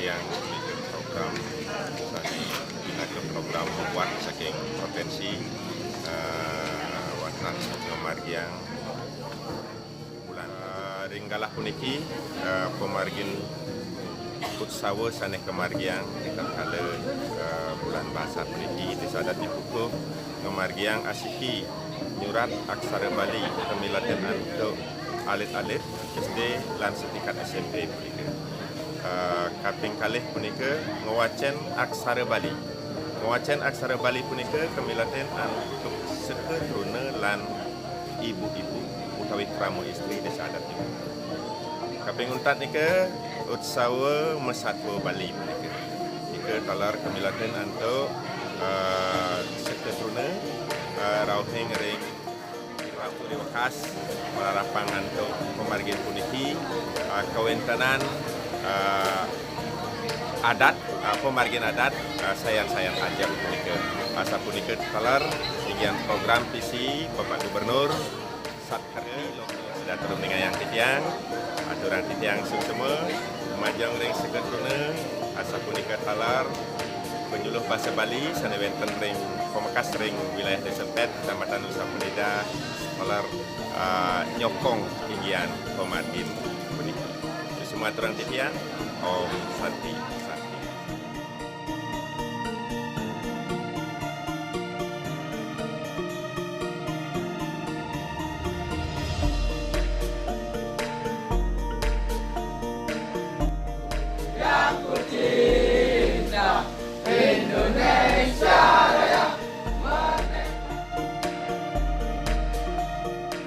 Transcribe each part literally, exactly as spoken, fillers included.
Yang program, misalnya, kita ke program membuat saking provinsi, eh, wantah ngamargiang bulan. Eh, ring galah puniki, eh, pamargin Utsawa sané kamargiang ring kala, eh, bulan basa puniki, Désa Adat Ipukuh ngamargiang asiki nyurat aksara Bali kamilatin antuk alit-alit S D lan satingkat S M P punika. Eh, kaping kalih punika ngwacén aksara Bali. Ngwacén aksara Bali punika kamilatin antuk seka truna lan ibu-ibu utawi krama istri Désa Adat Ipukuh. Kaping untat nika Utsawa Masatwa Bali punika. Nika taler kamilatin antuk, eh, seka truna, eh, rauhing ring Ratu Déwa Kas, mararapang antuk pamargin puniki, eh, kawéntenan, eh, adat, eh, pamargin adat, eh, sayan-sayan ajeg punika. Asapunika taler inggihan program visi Bapak Gubernur Satkerni Lokyo. Datur ningayang titiang, aturang titiang suksma, majeng ring seka truna, asapunika taler panyuluh basa Bali sané wénten ring pamekas ring wilayah Désa Pet, Kecamatan Nusa Penida, taler, ah, nyokong inggihan pamargin puniki. Suksma aturang titiang, Om Santi, Santi.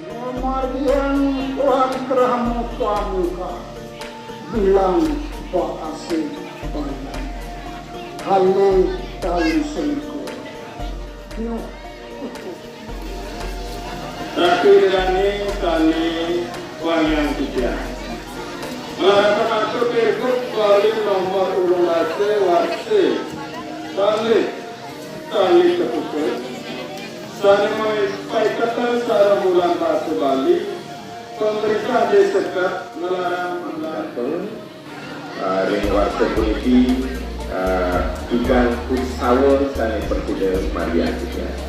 Ngamargiang Tuhan Krama Pamuka bilang paasih bayan. Kalih tali sengkul. Nyuh. Ratu Ida dané sané wangiang titiang. Marasa matur Pirgub Bali nomor ulung dasa warsa kalih kalih keputus, sané mawi paiketan sareng Bulan Basa Bali, pemerintah Désa Pet ngelarang menggantung, eh, ring warsa puniki, eh, tigang Utsawa sané prasida margiang titiang.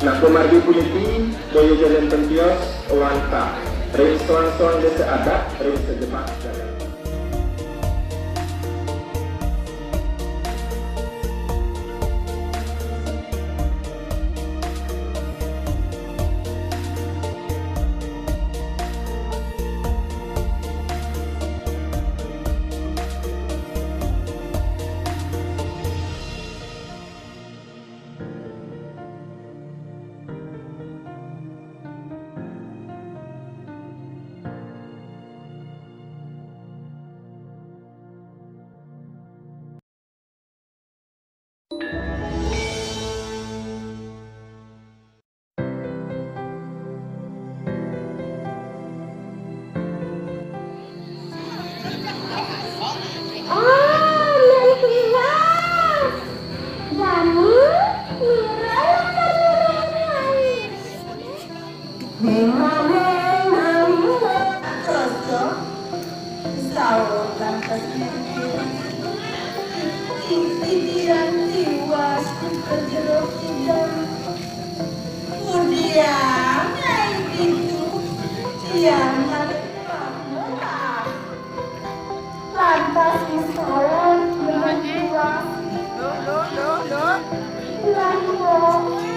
Nah, pamargi puniki, boya ja nénten tios wantah ring soang-soang désa adat, ring sajebag jagat. Saur lantas Titiang tiwas ka jero kidang. Pudiang ai ditu tiang ngalih pamurah. Lantas saur menang tiwas. Lan kok